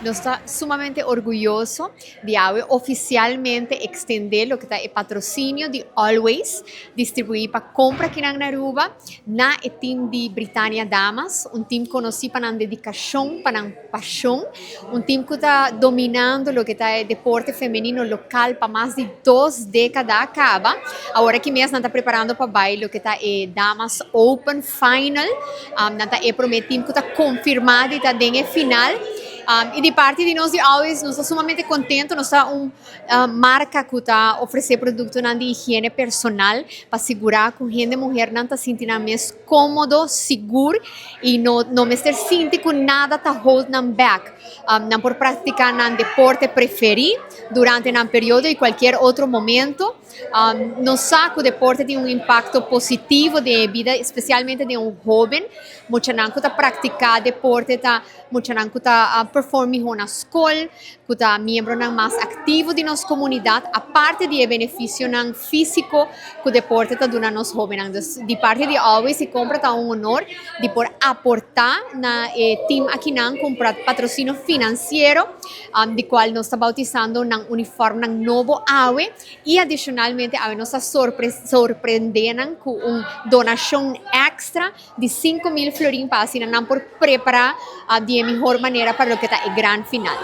Nos ta sumamente orguyoso di awe oficialmente extende loke ta e patrocinio di Always, distribui pa compra akinan na Aruba, na e team di Britannia Damas, un team conoci pa nan dedicacion, pa nan pasion, un team cu ta dominando loke ta e deporte femenino local pa mas di 2 decada caba. Awor aki mes nan ta preparando pa bay loke ta e Damas Open Final, nan ta e prome team cu ta confirma di ta den e final. Y di parti di nos di Always, nos ta sumamente contento, nos ta un marca cu ta ofrece producto di higiene personal pa sigura cu hende muher nan ta sinti nan mes comodo, sigur y no mester sinti cu nada ta hold nan back. Nan por practica nan deporte preferi durante nan periodo y cualkier otro momento. Nos sa cu deporte tin un impacto positivo den bida, especialmente di un hoben. Muchanan cu ta practica deporte ta muchanan cu ta perform miho na scol, cu ta miembronan mas activo di nos comunidad, aparte di beneficionan fisico cu deporte ta duna nos hobennan. Di parti di Always y Compra, ta un honor di por aporta na team akinan cu patrocinio financiero, di cual nos ta bautisando nan uniform nobo awe y adicionalmente awe nos ta sorprende nan cu un donacion extra di 5 mil florin pa asina nan por prepara di mihor manera pa loke ta e gran final.